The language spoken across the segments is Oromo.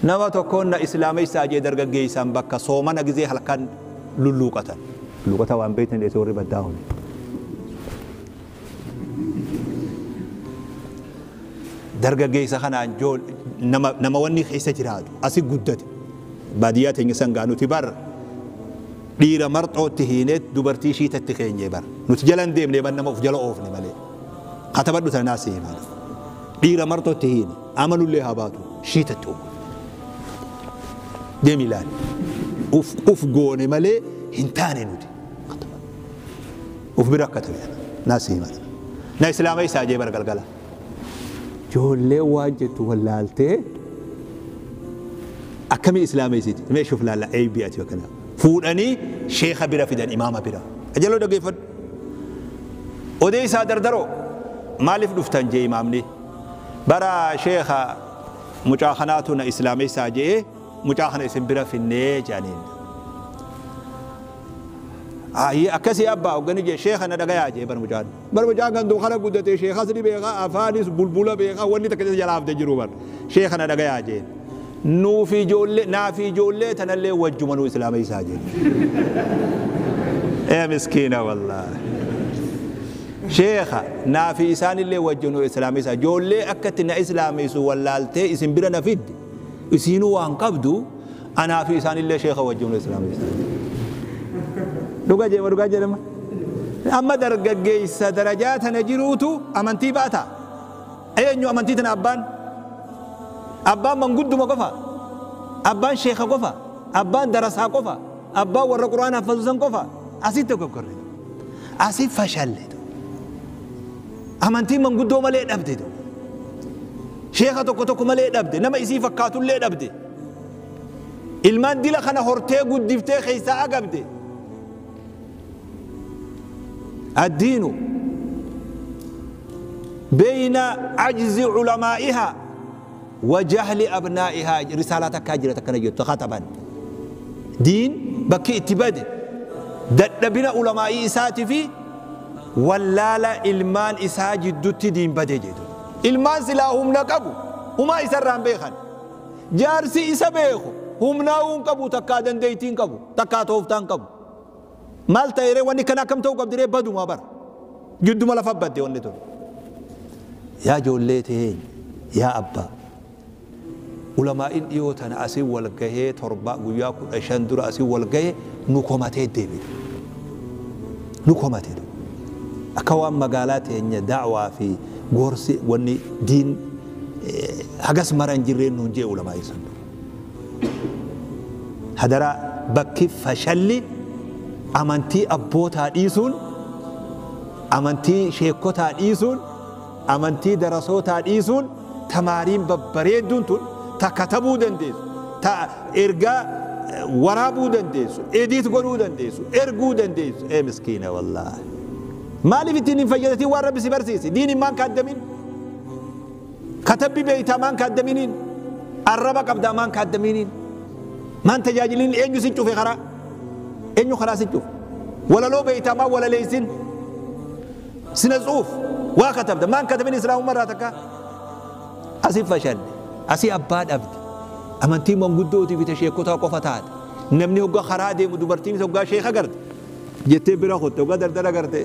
Nama tokkoon na islaameessaa jee dargaggeessaan bakka soomana gizee halkan lulluuqatan. Lulluuqata waan beektan dheessee warri baddaa huni. Dargaggeessa kanaan nama wanni keessa jiraatu asi guddate. Baadiyyaa teenya sangaa nuti barra. Dhiira marxootti hiinee dubartii shiitatti keenyee bara. Nuti jala hin deemnee ban nama of jala oofne malee. Katabadhu tanaa si himaa. Dhiira marxootti hiine amanullee haa baatu shiitatti oofne. Deemi ilaali. Uf goone malee hin taane nuti. Uf bira akka ta'e naa si himaa. Na islaama isaa jee bara galgala. Ijoollee waan jettu wallaaltee akkamii islaama isiiti? Meeshuuf laalla eebbi ati akkana. Fuudhanii sheekha bira fidan imaama bira. Ajaloo dhaggeeffadhu. Odeessaa dardaroo maaliif dhuftan jee imaamni? Bara sheekha mucaa kanaatu na islaameessaa jee mucaa kana isin bira finnee jedhaniin. Ayi akkasii abbaa hoggani jee sheekha na dhagayaa jee bar mucaan. Bar mucaan kan duukana guddatee sheekhas ni beeka afaanis bulbula beeka wanni takka isa jalaa haftee jiru bar. Sheekha na dhagayaa jee. Nuufi ijoollee naafi ijoollee tanallee wajjuma nuu islaameessaa jee. Ee miskiina wallaahi. Sheekha naafi isaanillee wajjinuu islaameessaa. Ijoollee akkatti na islaameessu wallaaltee isin bira na fidde. Isiinuu waan qabdu anaafi isaanillee sheekha wajjinuu islaameessaa. Dhugaa jedhama dhugaa jedhama. Amma dargaggeessa darajaa tana jiruutu amantii baata. Eenyu amantii tana abbaan? Abbaan mangudduma qofa. Abbaan sheekha qofa. Abbaan darasaa qofa. Abbaan warra quraana haffazu san qofa. Asitti dogoggorre. Asi fashalle. Amantii manguddoo malee dhabde. Sheekha tokko tokko malee dhabde. Nama isii fakkaatullee dhabde. Ilmaan dila kana hortee guddiftee keessaa agabde. الدين بين عجز علمائها وجهل أبنائها رسالة كاجرة كنجت خطبا دين بكي اتبادي دبنا علماء إساتي في ولا لا إلمان إسا جدوتي دين بدي جدو إلمان سلاهم نقبو هما إسران بيخان جارسي إسا بيخو هم ناون قبو تكادن ديتين قبو تكاتوفتان قبو maal ta'e wanni kana akkam ta'uu qabdi ree baduma bara gidduma lafa badde wanni tun. Yaa ijoollee teenya yaa abbaa ulamaa'in dhiyoo tana asii wal gahee torba guyyaa 15 dura asii wal gahee nu komatee deebi'e. Nu komatee akka waan magaalaa teenya da'waa fi gorsi wanni diin hagas mara hin jirreen nuun jee ulamaa'in sun. Hadara bakki fashalli amantii abbootaa dhiisuun, amantii sheekotaa dhiisuun, amantii darasootaa dhiisuun tamaariin babbareedduun tun ta katabuu dandeessu, ta ergaa waraabuu dandeessu, ediit godhuu dandeessu, erguu dandeessu. Ee miskiina wallaahi. Maaliif ittiin hin fayyadatiin waan rabbi si barsiise? Diin maan kaaddamin? Katabbi beeytaa maan kaaddaminiin? Arraba qabdaa maan kaaddaminiin? Maan tajaajiliin eenyu si cufe karaa? Eenyu karaa si cufe? Walaloo beeytaa maan walaleessin? Sina tsuuf waa katabda maan katabin islaamummaa irraa takka? Asii fashalle, asii abbaa dhabde, amantii manguddootii fi sheekotaa qofa taate. Namni hoggaa karaa deemu dubartiin hoggaa sheeka garte jettee bira kotte hoggaa daldala garte.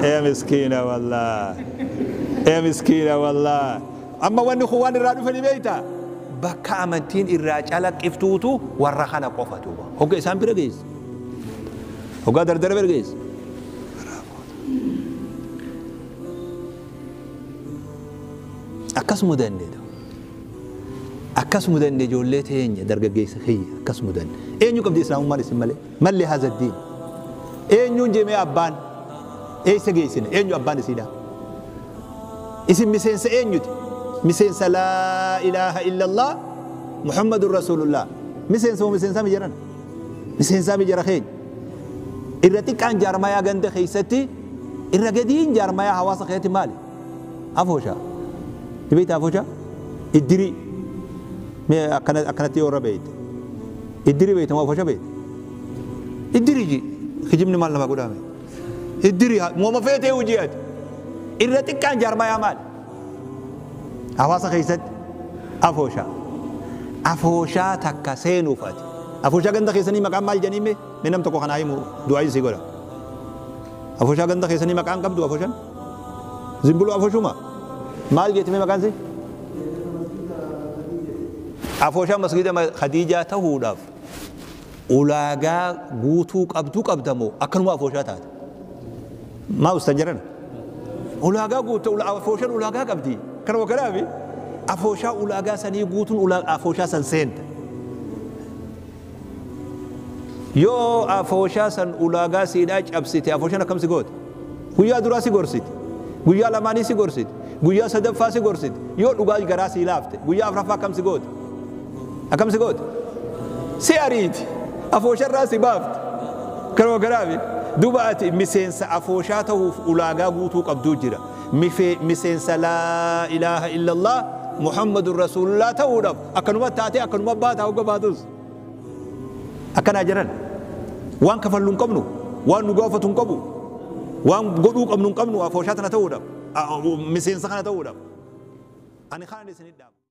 Ee miskiina wallaahi. Ee miskiina wallaahi. Amma wanni kun waan irraa dhufe ni beektaa? Bakka amantiin irraa calaqqiftuutu warra kana qofa duuba. Hoggaa isaan bira geesse. Hoggaa dardara bira geesse. Akkas mudanne akkas mudanne ijoollee teenya dargaggeessa kiyya akkas mudanne. Eenyu qabdi islaamummaan isin malee? Malli haza diin. Eenyuun jemee abbaan eessa geessine? Eenyu abbaan isiidha? Isin miseensa eenyuti? Miseensa laa ilaaha illallah Muhammadun Rasuulullah. Miseensa moo miseensaa mi jedhan? Miseensaa mi jara keenya? Irra xiqqaan jaarmayaa ganda keessatti irra gadiin jaarmayaa hawaasa keessatti maali? Afooshaa. Beektaa afooshaa? Iddirii. Mee akkanatti yoo irra beekte. Iddirii beekte moo afooshaa beekte? Iddirii ji. Kijibni maal nama godhame? Iddirii mooma feetee hojii ati. Irra xiqqaan jaarmayaa maali? Hawaasa keessatti. Afooshaa. Afooshaa takka seenuuf ati. Afooshaa ganda keessanii maqaan maal jedhanii mee? Mee nam tokko kanaa himu du'aa isii godha. Afooshaa ganda keessanii maqaan qabdu afooshaan? Zimbuloo afooshuma? Maal jetti mee maqaan si? Afooshaa masgiida Khadiijaa ta'uudhaaf ulaagaa guutuu qabdu qabdamoo akkanuma afooshaa taate? Maa ustan jedhan? Ulaagaa guutuu afooshaan ulaagaa qabdi. Kanuma kanaafi afooshaa ulaagaa sanii guutuun afooshaa san seenta. Yoo afooshaa san ulaagaa siidhaa cabsite afooshaan akkam si goote? Guyyaa duraa si gorsiti. Guyyaa lamaanii si gorsiti. Guyyaa sadaffaa si gorsiti. Yoo dhugaa garaa sii laafte guyyaa afuraffaa akkam si goote? Akkam si goote? Si ariiti. Afoosharraa si baafte. Kanuma kanaafi duuba ati miseensa afooshaa ta'uuf ulaagaa guutuu qabduu jira. Miseensa laa ilaaha illallah Muhammadun Rasuulullah ta'uudhaaf akkanuma taatee akkanuma baataa hogga baatus. Akkanaa jiran waan kafallu hin qabnu, waan nu gaafatu hin qabu, waan godhuu qabnu hin qabnu afooshaa tana ta'uudhaaf, miseensa kana ta'uudhaaf. Ani kaan isinit dhaama.